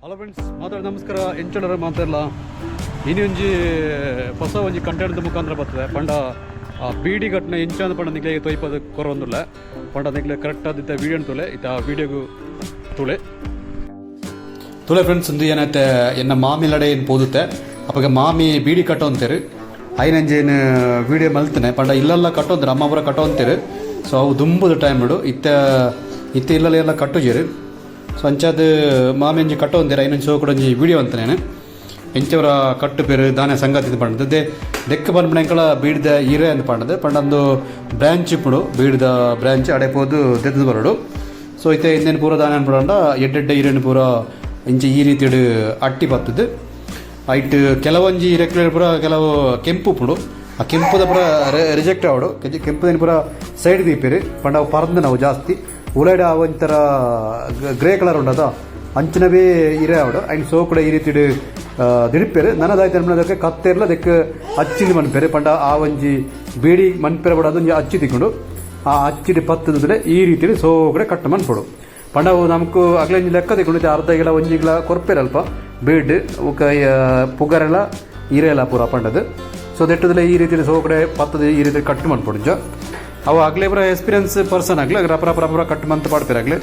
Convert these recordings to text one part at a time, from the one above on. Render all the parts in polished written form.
Hello friends, ಮಾತಾಡಿ ನಮಸ್ಕಾರ. ಎಂಚಡರ ಮಾತಾಡಲ್ಲ. ಇನ್ನೊಂಜಿ ಹೊಸ ಒಂಜಿ ಕಂಟೆಂಟ್ ಮುಖಾಂತರ ಬರ್ತದೆ. ಪಂಡ ಆ ಬೀಡಿ ಘಟನೆ ಎಂಚಾದ ಪಂಡ ನಿಕ್ಲೆ ತೊಯ್ಪದ ಕೊರೊಂದುಲ್ಲ. ಪಂಡ ನಿಕ್ಲೆ ಕರೆಕ್ಟ್ ಆದಿತ್ತ ವೀಡಿಯೋ ತುಲೆ ಇತ್ತ ಆ ವೀಡಿಯೋಗು ತುಳೆ ತುಳೆ. ಫ್ರೆಂಡ್ಸ್, ಒಂದು ಏನೈತೆ, ಎನ್ನ ಮಾಮಿ ಲಡೆ ಏನು ಪೋದುತ್ತೆ. ಅಪ್ಪಗ ಮಾಮಿ ಬೀಡಿ ಕಟ್ಟೋ ಅಂತೀರಿ. ಐನಂಜೇನು ವೀಡಿಯೋ ಮಲ್ತನೆ. ಪಂಡ ಇಲ್ಲೆಲ್ಲ ಕಟ್ಟೋಂತಾರೆ, ಅಮ್ಮ ಪೂರ ಕಟ್ಟೋಂತೀರಿ. ಸೊ ಅವು ದುಂಬುದ ಟೈಮ್ ಇಡು ಇತ್ತ ಇತ್ತ ಇಲ್ಲಲ್ಲ ಎಲ್ಲ ಕಟ್ಟುಜೇರು. ಸೊ ಅಂಚಾದ ಮಾಮಿ ಒಂಜಿ ಕಟ್ಟೋಂತೀರ. ಐನೊಂಜಿ ಸೋ ಕೂಡ ಒಂಜಿ ವೀಡಿಯೋ ಅಂತಾನೆ. ಎಂಚವರ ಕಟ್ಟು ಪೇರು ದಾನೆ ಸಂಗತಿ ಪಂಡದು ದೆ ದೆಕ್ಕ ಪನ್ಪಣೆಂಕಳ ಬೀಡ್ದ ಇರೆ ಅಂತ ಪಂಡದು. ಪಂಡಂದು ಬ್ರಾಂಚ್ ಇಪ್ಪುಡು, ಬೀಡ್ದ ಬ್ರಾಂಚ್ ಅಡೆ ಪೋದು ದೆತ್ತದು ಬರೋಡು. ಸೊ ಇತ್ತೆ ಇಂದೇನು ಪೂರ ದಾನೆ ಅನ್ಪಡಂಡ ಎಡ್ಡೆಡ್ಡೆ ಇರೆನ್ ಪೂರ ಇಂಚ ಈ ರೀತಿಡು ಅಟ್ಟಿ ಬತ್ತದು. ಐಟ್ ಕೆಲವೊಂಜಿ ಇರೆಕ್ಲೆ ಪೂರ ಕೆಲವು ಕೆಂಪು ಪುಡು. ಆ ಕೆಂಪುದ ಪೂರ ರಿಜೆಕ್ಟ್ ಆವಡು. ಕೆಂಪುದಿನ ಪೂರ ಸೈಡ್ ದೀಪೇರು. ಪಂಡ ಅವು ಪರಂದು ನಾವು ಜಾಸ್ತಿ ಉಲೈಡ ಒಂಥರ ಗ್ರೇ ಕಲರ್ ಉಂಡದ ಅಂಚಿನವೇ ಇರೆ ಆವಡು. ಐನ್ ಸೋ ಕೂಡ ಈ ರೀತಿಡು ದಿಡಿಪೇರು. ನನದಾಯ್ತು ಅನ್ಪದಕ್ಕೆ ಕತ್ತೆರ್ಲ ದೆಕ್ ಅಚ್ಚಿನ ಮನ್ಪೇರು. ಪಂಡ ಆ ಒಂಜಿ ಬೀಡಿ ಮನ್ಪೆರ ಬಡ ಒಂಜಿ ಅಚ್ಚಿ ತಿಕ್ಕೊಂಡು ಆ ಅಚ್ಚಿಡಿ ಪತ್ತದ್ರೆ ಈ ರೀತಿಲಿ ಸೋ ಕೂಡ ಕಟ್ ಮನ್ಪೊಡು. ಪಂಡ ಅವು ನಮಕ್ ಅಗ್ಲೆ ಒಂಜಿ ಲೆಕ್ಕ ತಿಕೊಂಡು ಅರ್ಧ ಗಿಲ ಒಂಜಿ ಗಿಲ ಕೊರ್ಪೇರು ಅಲ್ಪ ಬೀಡ್ ಉಕ ಪುಗರೆಲ್ಲ ಇರೆಲ್ಲ ಪೂರ ಪಂಡದು. ಸೊ ದೆಟ್ಟದಲ್ಲ ಈ ರೀತಿಲಿ ಸೋ ಕಡೆ ಪತ್ತದ ಈ ರೀತಿ ಕಟ್ ಮನ್ಪೊಡು. ಅವು ಆಗ್ಲೇ ಪೂರ ಎಕ್ಸ್ಪೀರಿಯನ್ಸ್ ಪರ್ಸನ್ ಆಗ್ಲಿ ರಪ ರಪ ರಪ ಕಟ್ ಮಂತ್ ಪಾಡ್ಪೇರು ಆಗ್ಲಿ.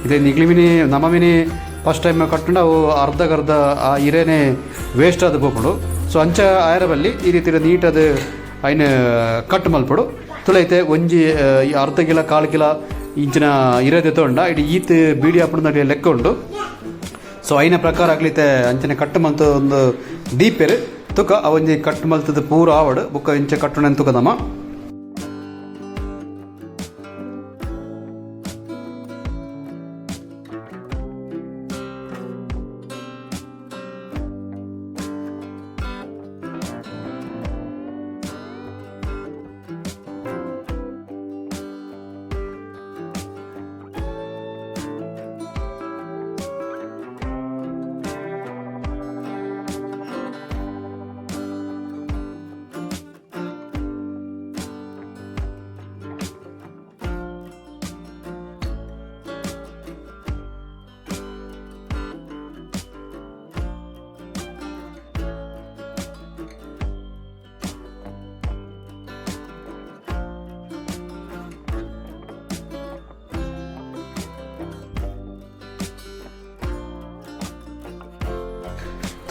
ಇದೆ ನಿಗ್ಲಿ ಮಿನಿ ನಮ್ಮ ಮಿನಿ ಫಸ್ಟ್ ಟೈಮ್ ಕಟ್ಟುಂಡು ಅವು ಅರ್ಧಕ್ಕರ್ಧ ಆ ಇರೇನೆ ವೇಸ್ಟ್ ಆದ ಪೋಪುಂಡು. ಸೊ ಅಂಚ ಆಯರಬಲ್ಲಿ ಈ ರೀತಿ ನೀಟ್ ಅದು ಐನ್ ಕಟ್ ಮಲ್ಪೊಡು. ತುಳೈತೆ ಒಂಜಿ ಈ ಅರ್ಧ ಕಿಲ ಕಾಲು ಕಿಲ ಇಂಚಿನ ಇರದೆ ತೊಂಡ ಇಡೀ ಈತ್ ಬೀಡಿ ಆಪುಂಡು ಲೆಕ್ಕ ಉಂಡು. ಸೊ ಐನ ಪ್ರಕಾರ ಆಗ್ಲಿತೆ ಅಂಚನೆ ಕಟ್ ಮಲ್ತ ಒಂದು ದೀಪೆರ್ ತುಕ ಅವೊಂಜಿ ಕಟ್ ಮಲ್ತದ ಪೂರ ಆವಡು ಬುಕ್ಕ ಇಂಚ ಕಟ್ಟುಣೆನ್ ತುಕದಮ್ಮ.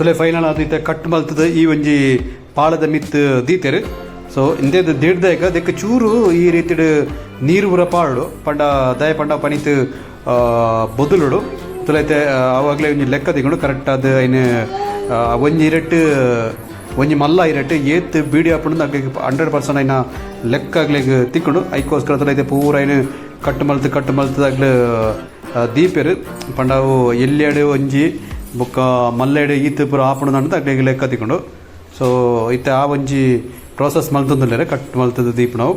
ತುಲೆ ಫೈನಲ್ ಆದಿತ್ತೆ ಕಟ್ ಮಲ್ತದ ಈ ಒಂಜಿ ಪಾಳದ ಮಿತ್ ದೀತೆರ್. ಸೊ ಇಂದೇದ ದಿಡ್ದೈಕ ದೆಕ್ಕ ಚೂರು ಈ ರೀತಿಡ್ ನೀರು ಪೂರ ಪಾಡು. ಪಂಡ ದಯ ಪಂಡ ಪನಿತ್ ಬೊದುಲುಡು. ತುಲೈತೆ ಆವಾಗಲೇ ಒಂಜಿ ಲೆಕ್ಕ ತಿಕೊಂಡು ಕರೆಕ್ಟ್ ಆದ್ ಐನ್ ಒಂಜಿ ಇರೆಟ್ ಒಂಜಿ ಮಲ್ಲ ಇರೆಟ್ ಏತ್ ಬೀಡಿ ಆಪುಂಡು ಅಗ್ಲೆಗ್ 100% ಐನ ಲೆಕ್ಕ ಅಗ್ಲೆಗ್ ತಿಕ್ಕುಂಡು. ಐಕೋಸ್ಕರ ತುಲೈತೆ ಪೂರ ಐನ್ ಕಟ್ ಮಲ್ತ್ ಕಟ್ ಮಲ್ತ್ ಅಗ್ಲು ದೀಪೆರ್. ಪಂಡ ಅವು ಎಲ್ಯಡ್ ಒಂಜಿ ಬೊಕ್ಕ ಮಲ್ಲೆಡ್ ಈತ್ ಪೂರ ಆಪುಂಡು ಅಂತ ಅಗ್ಲೆಗ್ ಲೆಕ್ಕ ತಿಕ್ಕುಂಡು. ಸೊ ಇತ್ತೆ ಆ ಒಂಜಿ ಪ್ರೋಸೆಸ್ ಮಲ್ತೊಂದುಲ್ಲೆರ್, ಕಟ್ ಮಲ್ತದ ದೀಪುನವು.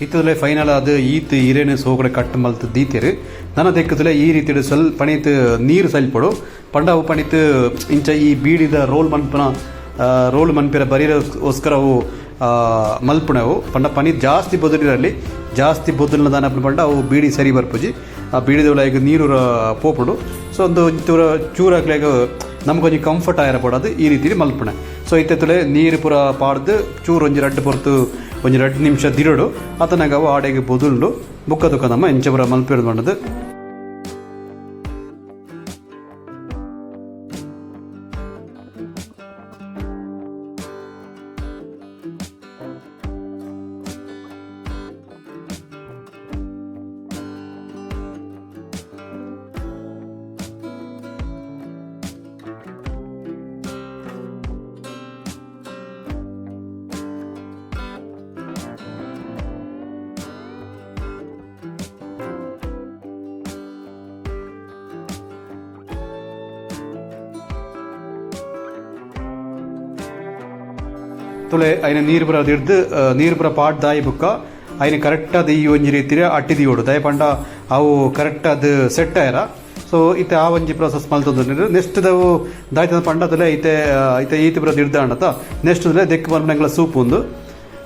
ಇತ್ತದಲೆ ಫೈನಲ್ ಅದು ಈತ್ ಇರೇನು ಸೋಕಡೆ ಕಟ್ ಮಲ್ತ್ ದೀತೆರ್. ನನ ದೆಕ್ಕದಲೆ ಈ ರೀತಿಡ್ ಸ್ವಲ್ಪ ಪಣಿತ್ ನೀರು ಸಲ್ಪೊಡು. ಪಂಡ ಅವು ಪಣಿತ್ ಇಂಚ ಈ ಬೀಡಿದ ರೋಲ್ ಮನ್ಪುನ ರೋಲ್ ಮನ್ಪಿರ ಬರೀರೋಸ್ಕರ ಅವು ಮಲ್ಪುನವು. ಪಂಡ ಪನಿ ಜಾಸ್ತಿ ಬೊದಲಿರಲ್ಲಿ ಜಾಸ್ತಿ ಬೊದಲಿನ ದಾನ ಪಂಡ ಅವು ಬೀಡಿ ಸರಿ ಬರ್ಪುಜಿ. ಆ ಬೀಡಿದ ಈಗ ನೀರು ಪೋಪುಂಡು. ಸೊ ಒಂದು ಚೂರ ಚೂರಾಗ್ಲೆಗ್ ನಮ್ಗೊಂಜಿ ಕಂಫರ್ಟ್ ಆಯರ ಪಡೋದು ಈ ರೀತಿ ಮಲ್ಪುಣೆ. ಸೊ ಇತ್ತೆ ನೀರು ಪೂರ ಪಾಡ್ದು ಚೂರು ಒಂಜಿ ರಡ್ಡ್ ಪೊರ್ತು ಒಂಜಿ ರಡ್ಡ್ ನಿಮಿಷ ದಿರಡು. ಅತನಾಗ ಅವು ಆಡೆಗೆ ಬೊದುಂಡು. ಬುಕ್ಕ ತುಕ ನಮ್ಮ ಇಂಚಪುರ ಮಲ್ಪೆರ್ ಪಂಡದು. ತುಲೆ ಐನ ನೀರು ಪೂರ ದಿಡ್ದು ನೀರು ಪೂರ ಪಾಟ್ ದಾಯಿ ಬುಕ್ಕ ಐನ ಕರೆಕ್ಟ್ ಅದು ಈ ಒಂಜಿ ರೀತಿಯ ಅಟ್ಟಿ ದಿಯೋಡು ದಯ ಪಂಡ ಅವು ಕರೆಕ್ಟ್ ಅದು ಸೆಟ್ ಆಯರ. ಸೊ ಇತ್ತೆ ಆ ಒಂಜಿ ಪ್ರಾಸೆಸ್ ಮಲ್ತೊಂದು ನೆಕ್ಸ್ಟ್ ದವು ದಾಯ್ತದ ಪಂಡ ತುಲೆ ಇತ್ತೆ ಇತ್ತೆ ಈತಿ ಪೂರ ದಿಡ್ದಾಂಡತ ನೆಕ್ಸ್ಟ್ ತುಲೆ ದೆಕ್ ಮಲ್ಪುನ ಸೂಪ್ ಉಂದು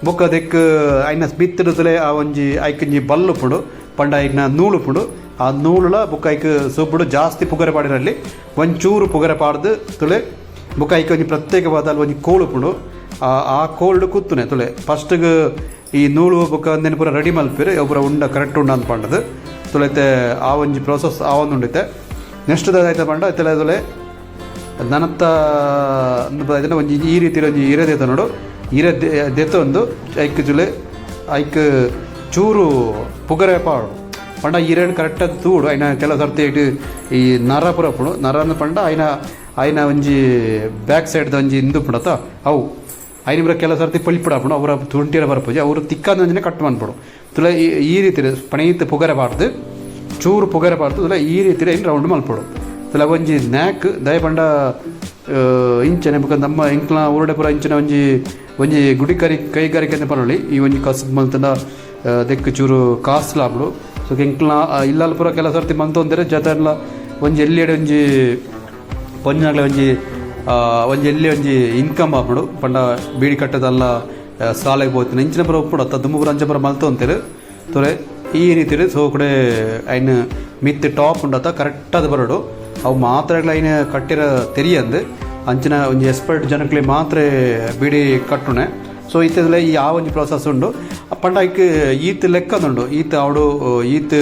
ಬೊಕ್ಕ ದೆಕ್ ಐನ ಬಿತ್ತಿಡು ತುಲೆ ಆ ಒಂಜಿ ಐಕೊಂಜಿ ಬಲ್ಲು ಉಪ್ಪುಂಡು ಪಂಡ ಐಕ್ನ ನೂಲು ಉಪ್ಪುಂಡು ಆ ನೂಲುಲ ಬೊಕ್ಕ ಐಕ್ ಸೂಪುಡು ಜಾಸ್ತಿ ಪುಗರೆ ಪಾಡಿನಲ್ಲಿ ಒಂಚೂರು ಪುಗರೆ ಪಾಡ್ದು ತುಲೆ ಬೊಕ್ಕ ಐಕ್ ಒಂಜಿ ಪ್ರತ್ಯೇಕವಾದ ಅಲ್ಲಿ ಒಂಜಿ ಕೋಳು ಉಪ್ಪುಂಡು ಆ ಆ ಕೋಲ್ಡ್ ಕುತ್ತುನೆ ತುಲೆ ಫಸ್ಟ್ಗೆ ಈ ನೂಲು ಬೊಕ್ಕ ಅಂದೆನ್ ಪೂರ ರೆಡಿ ಮಲ್ಪೆರ್ ಅವು ಪೂರ ಉಂಡ ಕರೆಕ್ಟ್ ಉಂಡ ಅಂದ್ ಪಂಡದು ತುಲೈತೆ ಆ ಒಂಜಿ ಪ್ರೋಸೆಸ್ ಆ ಒಂದು ಉಂಡಿತ್ತೆ. ನೆಕ್ಸ್ಟ್ ದಾದ ಪಂಡ ಇತ್ತಲೆ ತುಲೆ ನನತ್ತ ಒಂಜಿ ಈ ರೀತಿ ಒಂಜಿ ಇರೆ ದೇತ ನೋಡು ಇರೆ ದೆತ್ತೊಂದು ಐಕ್ ಜುಲೆ ಐಕ್ ಚೂರು ಪುಗರೆ ಪಾಡು ಪಂಡ ಇರೆನ್ ಕರೆಕ್ಟ್ ಅದು ತೂಡು ಐನ ಕೆಲವು ಸರ್ತಿ ಇಟ್ಟು ಈ ನರ ಪೂರ ಉಪ್ಪುಂಡು ನರ ಪಂಡ ಐನ ಐನ ಒಂಜಿ ಬ್ಯಾಕ್ ಸೈಡ್ದ ಒಂಜಿ ಇಂದು ಉಪ್ಪುಂಡತ ಅವು ಐನ ಪೂರ ಕೆಲವು ಸರ್ತಿ ಪೊಲಿಪುಡ ಅವರ ತುಂಟಿರ ಬರ್ಪುಜಿ ಅವರು ತಿಕ್ಕಂದ ಒಂಜಿನ ಕಟ್ ಮನ್ಪುಡು ತುಲೆ ಈ ರೀತಿ ಪಣೀತ್ ಪುಗರೆ ಪಾಡ್ದು ಚೂರು ಪುಗರೆ ಪಾಡ್ದು ತುಲೆ ಈ ರೀತಿ ಐನ್ ರೌಂಡ್ ಮಲ್ಪೊಡು ತುಲೆ ಒಂಜಿ ನ್ಯಾಕ್ ದಯ ಪಂಡ ಇಂಚನೆ ಬೊಕ ನಮ್ಮ ಎಂಕ್ಲ ಊರುಡೆ ಪೂರ ಇಂಚನೆ ಒಂಜಿ ಒಂಜಿ ಗುಡಿಕರಿ ಕೈಗಾರಿಕೆ ಅಂತ ಪನೊಲಿ ಈ ಒಂಜಿ ಕಸಬ್ ಮಲ್ತಂಡ ದೆಕ್ಕ್ ಚೂರು ಕಾಸ್ಲ ಆಪುಂಡು. ಸೊ ಎಂಕ್ಲ ಇಲ್ಲಲ್ ಪೂರ ಕೆಲವು ಸರ್ತಿ ಮಂತೊಂದೆರ್ ಜತೆರ್ಲ ಒಂಜಿ ಎಲ್ಲಿಯಡೆ ಒಂಜಿ ಪೊಂಜನಕ್ಲೆ ಒಂಜಿ ಒಂಜಿ ಎಲ್ಲಿ ಒಂಜಿ ಇನ್ಕಮ್ ಆಪುಂಡು ಪಂಡ ಬೀಡಿ ಕಟ್ಟದಲ್ಲ ಸಾಲೆಗ್ ಪೋತಿನ ಇಂಚಿನ ಪೂರ ಉಪ್ಪುಂಡು ಅತ್ತ ದುಂಬು ಪೂರ ಅಂಚ ಪೂರ ಮಲ್ತೊಂತೆರ್ ತೊರೆ ಈ ರೀತಿಡ್ ಸೊ ಕೂಡೆ ಐನ್ ಮಿತ್ತ್ ಟಾಪ್ ಉಂಡತ ಕರೆಕ್ಟ್ ಆದ್ ಬರೊಡು ಅವು ಮಾತ್ರ ಐನ್ ಕಟ್ಟಿರ ತೆರಿಯಂದ್ ಅಂಚಿನ ಒಂಜಿ ಎಕ್ಸ್ಪರ್ಟ್ ಜನಕ್ಲೆ ಮಾತ್ರ ಬೀಡಿ ಕಟ್ಟುನೆ. ಸೊ ಇತ್ತದಲ ಈ ಆ ಒಂಜಿ ಪ್ರಾಸೆಸ್ ಉಂಡು ಪಂಡ ಐಕ್ ಈತ್ ಲೆಕ್ಕದುಂಡು ಈತ್ ಆವಡು ಈತ್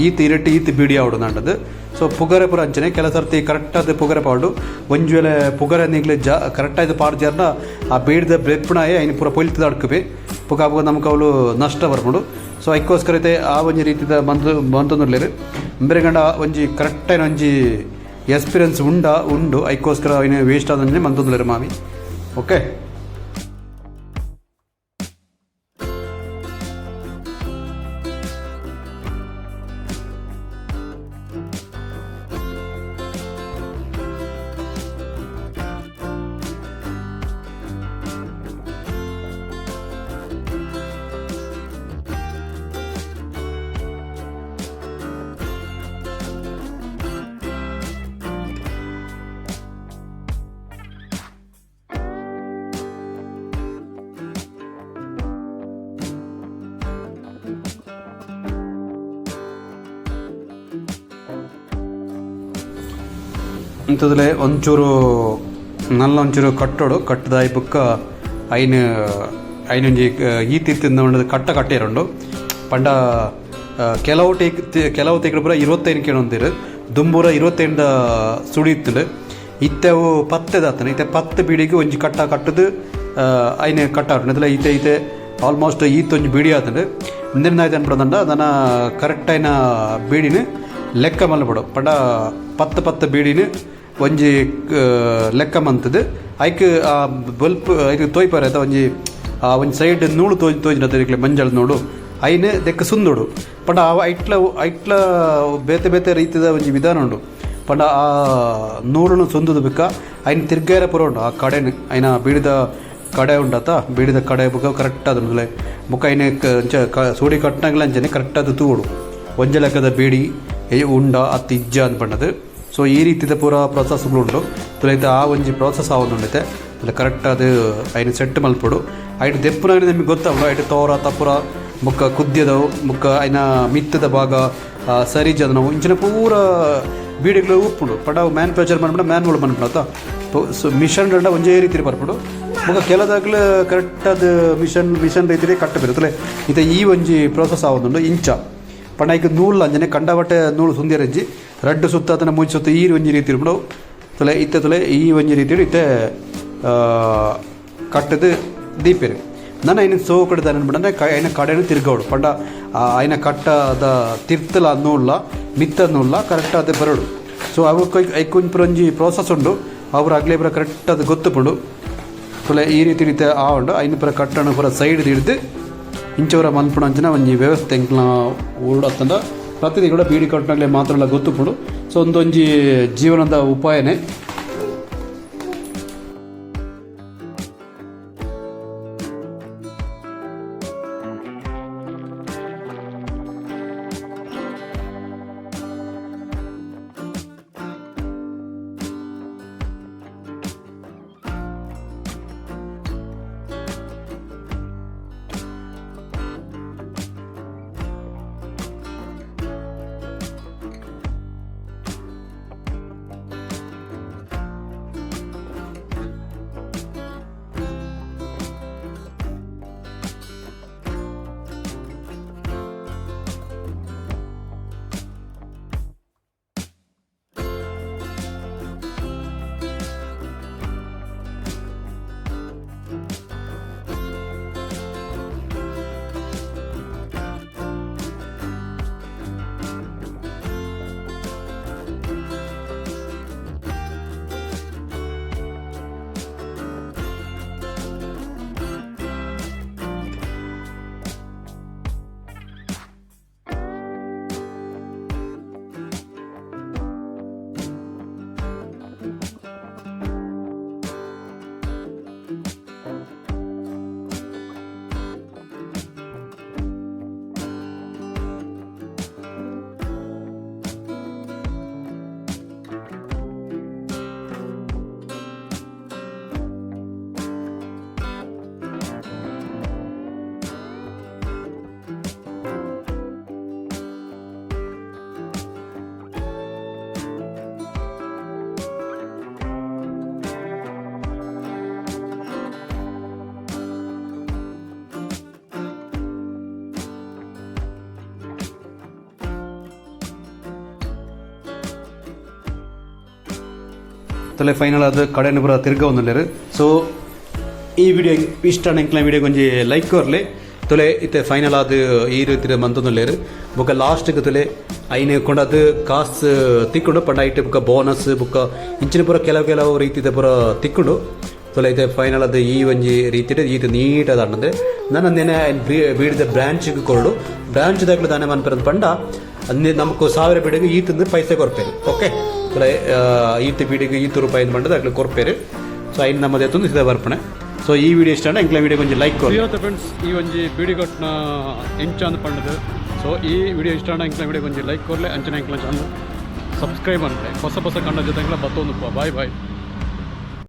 ಈತ್ ಇರಟ್ಟಿ ಈತ್ ಬೀಡಿ ಆವಡು ನಂಡದು. ಸೊ ಪುಗರೆ ಪೂರ ಅಂಚನೆ ಕೆಲ ಸರ್ತಿ ಕರೆಕ್ಟ್ ಆದ್ ಪುಗರೆ ಪಾಡು ಒಂಜಿ ವೇಳೆ ಪುಗರೆ ನಿಗ್ಲೆ ಜಾ ಕರೆಕ್ಟ್ ಆದ್ ಪಾಡ್ಜಾರ್ನ ಆ ಬೀಡ್ದ ಬ್ರೆಪ್ಪುನಾಯೆ ಐನ್ ಪೂರ ಪೊಲಿತದ ಅಡ್ಕುಪೆ ಪುಕ ಅಪಗ ನಮಕ್ ಅವ್ಲು ನಷ್ಟ ಬರ್ಪುಂಡು. ಸೊ ಐಕ್ಕೋಸ್ಕರ ಇತ್ತೆ ಆ ಒಂಜಿ ರೀತಿದ ಮಂತ್ ಮಂತೊಂದುಲ್ಲೆರ್ ಉಂಬೆರೆಗಂಡ ಒಂಜಿ ಕರೆಕ್ಟ್ ಆಯಿನ ಒಂಜಿ ಎಕ್ಸ್ಪೀರಿಯನ್ಸ್ ಉಂಡ ಉಂಡು ಐಕ್ಕೋಸ್ಕರ ಐನ್ ವೇಸ್ಟ್ ಆದಂಜನೆ ಮಂತೊಂದುಲ್ಲೆರ್ ಮಾಮಿ. ಓಕೆ ಇಂಥದ್ಲೆ ಒಂಚೂರು ನಲ್ಲ ಒಂಚೂರು ಕಟ್ಟೋಡು ಕಟ್ಟದಾಯಿ ಬುಕ್ಕ ಐನ್ ಐನೊಂಜಿ ಈತ್ ಇತ್ತಿಂದ ಕಟ್ಟ ಕಟ್ಟಿರುಂಡು ಪಂಡ ಕೆಲವು ಟೇಕ್ ಕೆಲವು ತೇಕಡು ಪೂರ 25 ಕೇಳೊಂದಿರು ದುಂಬೂರ 25 ಸುಡಿ ಇತ್ತುಂಡು ಇತ್ತೆ ಅವು ಪತ್ತೆದಾತನ ಇತ್ತೆ 10 ಬೀಡಿಗೆ ಒಂಜಿ ಕಟ್ಟ ಕಟ್ಟದು ಐನ್ ಕಟ್ಟ ಆಪುಂಡು ಇತ್ತೆ ಇತ್ತೆ ಆಲ್ಮೋಸ್ಟ್ ಈತ್ ಒಂಜಿ ಬೀಡಿ ಆತುಂಡು ಇಂದೆನ್ ದಾಯ್ತು ಅನ್ಪುಂಡ ನನ ಕರೆಕ್ಟ್ ಆಯಿನ ಬೀಡಿನ ಲೆಕ್ಕ ಮಲ್ಪೊಡು ಪಂಡ 10 10 ಬೀಡಿನ ಒಂಜಿ ಲೆಕ್ಕ ಮಂತುದು ಐಕ್ ಆ ಬಲ್ಪ್ ಐಕ್ ತೋಯ್ಪಾರೆ ಅತ್ತ ಒಂಜಿ ಆ ಒಂಜಿ ಸೈಡ್ ನೂಲು ತೋಜ್ ತೋಜಿನ ತೋಜಿಕ್ಲೆ ಮಂಜಲ್ ನೂಲು ಐನ್ ದೆಕ್ಕ್ ಸುಂದೊಡು ಪಂಡ ಆ ಐಟ್ಲ ಐಟ್ಲ ಬೇತೆ ಬೇತೆ ರೀತಿದ ಒಂಜಿ ವಿಧಾನ ಉಂಡು ಪಂಡ ಆ ನೂಲುನು ಸುಂದುದು ಬಿಕ್ಕ ಐನ್ ತಿರ್ಗೇರ ಪೂರ ಉಂಡು ಆ ಕಡೆನ್ ಐನ ಬೀಡಿದ ಕಡೆ ಉಂಡತ ಬೀಡಿದ ಕಡೆ ಬುಕ್ಕ ಕರೆಕ್ಟ್ ಆದ್ ಬುಕ್ಕ ಐನ್ ಅಂಚ ಸೂಡಿ ಕಟ್ನಾಗ್ಲ ಅಂಚನೆ ಕರೆಕ್ಟ್ ಆದ್ ತೂವೊಡು ಒಂಜಿ ಲೆಕ್ಕದ ಬೀಡಿ ಉಂಡ ಅತ್ತ್ ಇಜ್ಜ ಅಂದ್ ಪಂಡದು. ಸೊ ಈ ರೀತಿದ ಪೂರ ಪ್ರಾಸೆಸ್ಗಳು ಉಂಡು ತುಲೈತೆ ಆ ಒಂಜಿ ಪ್ರಾಸೆಸ್ ಆವೊಂದುಂಡೈತೆ ತುಲೆ ಕರೆಕ್ಟ್ ಆದ್ ಐನ್ ಸೆಟ್ ಮಲ್ಪೊಡು ಐಟ್ ದೆಪ್ಪುನಗ ನಮಗೆ ಗೊತ್ತಾಪುಂಡು ಐಟ್ ತೋರ ತಪುರ ಬೊಕ್ಕ ಕುದ್ಯದವು ಬೊಕ್ಕ ಐನ ಮಿತ್ತದ ಭಾಗ ಸರಿಜದನವು ಇಂಚಿನ ಪೂರ ಬೀಡಿಗಳು ಉಪ್ಪುಂಡು ಪಂಡ ಅವು ಮ್ಯಾನುಫ್ಯಾಕ್ಚರ್ ಮನ್ಪುಂಡ ಮ್ಯಾನ್ಯುವಲ್ ಮನ್ಪುಂಡು ಅತ್ತ. ಸೊ ಮಿಷನ್ ರಂಡ ಒಂಜೇ ರೀತಿ ಬರ್ಪುಂಡು. ಬೊಕ ಕೆಲದಾಗ್ಲು ಕರೆಕ್ಟ್ ಅದು ಮಿಷನ್ ಮಿಷನ್ ರೀತಿಯೇ ಕಟ್ಟ ಬರುತ್ತೆ. ಇತ್ತೆ ಈ ಒಂಜಿ ಪ್ರೋಸೆಸ್ ಆವೊಂದುಂಡು ಇಂಚ ಪಂಡ ಐಕ್ ನೂಲು ಅಂಚನೆ ಕಂಡಬಟ್ಟೆ ನೂಲು ಸುಂದಿಯರಂಜಿ ರಡ್ಡ್ ಸುತ್ತ ಅತನ ಮೂಜಿ ಸುತ್ತ ಈ ಒಂಜಿ ರೀತಿ ಇರ್ಪುಂಡು. ತುಲೆ ಇತ್ತೆ ತುಲೆ ಈ ಒಂಜಿ ರೀತಿಡ್ ಇತ್ತೆ ಕಟ್ಟದು ದೀಪೆರ್. ನನ ಐನ್ ಸೋಕುಡು ದಾನೆ ಪಂಡ ಐನ ಕಡೆನ್ ತಿರ್ಗವೊಡು. ಪಂಡ ಐನ ಕಟ್ಟದ ತಿರ್ತಲ ನೂಲ್ಲ ಮಿತ್ತ ನೂಲ್ಲ ಕರೆಕ್ಟ್ ಆದ್ ಬರೊಡು. ಸೊ ಅವು ಐಕ್ ಒಂಜಿ ಒಂಜಿ ಪ್ರೋಸೆಸ್ ಉಂಡು. ಅವು ಅಗ್ಲೆ ಪೂರ ಕರೆಕ್ಟ್ ಆದ್ ಗೊತ್ತುಪುಂಡು. ತುಲೆ ಈ ರೀತಿ ರೀತಿ ಆವುಂಡು. ಐನ್ ಪೂರ ಕಟ್ಟಣ ಪೂರ ಸೈಡ್ ದೀಡ್ದ್ ಇಂಚ ಪೂರ ಮನ್ಪುನಂಚಿನ ಒಂಜಿ ವ್ಯವಸ್ಥೆ ಎಂಕ್ಲ್ನ ಊರುಡು ಅತ್ತಂಡ ಪ್ರತಿದಿ ಕೂಡ ಬೀಡಿ ಕಟ್ಟುನಕ್ಲೆ ಮಾತ್ರಲ ಗೊತ್ತುಪುಂಡು. ಸೊ ಉಂದೊಂಜಿ ಜೀವನದ ಉಪಾಯನೆ. ತಲೆ ಫೈನಲ್ ಆದ್ ಕಡೆನ ಪೂರ ತಿರ್ಗವೊಂದುಲ್ಲೆರ್. ಸೊ ಈ ವಿಡಿಯೋ ಇಷ್ಟ ಎಂಕ್ಲ ವಿಡಿಯೋ ಒಂಜಿ ಲೈಕ್ ಕೊರ್ಲೆ. ತುಲೆ ಇತ್ತೆ ಫೈನಲ್ ಆದ್ ಈ ರೀತಿ ಮಂತೊಂದುಲ್ಲೆರ್. ಬೊಕ ಲಾಸ್ಟ್ ಗ್ ತುಲೆ ಐನ್ ಕೊಂಡಾದ್ ಕಾಸ್ ತಿಕ್ಕುಂಡು. ಪಂಡ ಐಟ್ ಬೊಕ ಬೋನಸ್ ಬೊಕ ಇಂಚಿನ ಪೂರ ಕೆಲವು ಕೆಲವು ರೀತಿದ ಪೂರ ತಿಕ್ಕುಂಡು. ತುಲೆ ಇತ್ತೆ ಫೈನಲ್ ಆದ್ ಈ ಒಂಜಿ ರೀತಿಡ್ ಈತ್ ನೀಟ್ ಆದ್ ಆಂಡ್. ನನ ನೆನೆ ಬೀಡಿದ ಬ್ರಾಂಚ್ ಗ್ ಕೊರೊಡು. ಬ್ರಾಂಚ್ ದಕುಲು ದಾನೆ ಮನ್ಪೆರ್ ಪಂಡ ನಮಕ್ 1000 ಬೀಡಿಗ್ ಈತ್ ಪೈಸೆ ಕೊರ್ಪೆರ್. ಓಕೆ, ಈತ್ ಬೀಡಿಗ್ ಈತ್ ರೂಪಾಯಿ ಪಂಡದ್ ಅಕ್ಲು ಕೊರ್ಪೆರ್. ಸೊ ಐನ್ ನಮ್ಮ ದೆತ್ತೊಂದು ಸೀದಾ ಬರ್ಪಣೆ. ಸೊ ಈ ವಿಡಿಯೋ ಇಷ್ಟ ಎಂಕ್ಲ ವಿಡಿಯೋ ಒಂಜಿ ಲೈಕ್ ಕೊರ್ಲೆ. ಫ್ರೆಂಡ್ಸ್, ಈ ಒಂಜಿ ಬೀಡಿಗಟ್ನ ಎಂಚ ಪಂಡದು. ಸೊ ಈ ವಿಡಿಯೋ ಇಷ್ಟ ಎಂಕ್ಲ ವಿಡಿಯೋ ಒಂಜಿ ಲೈಕ್ ಕೊರ್ಲೆ. ಅಂಚನೆ ಎಂಕ್ಲ ಚಾನಲ್ ಸಬ್ಸ್ಕ್ರೈಬ್ ಅನ್ಪೆ. ಹೊಸ ಹೊಸ ಕಂಡ ಜೊತೆ ಬತ್ತೊಂದು. Boy boy.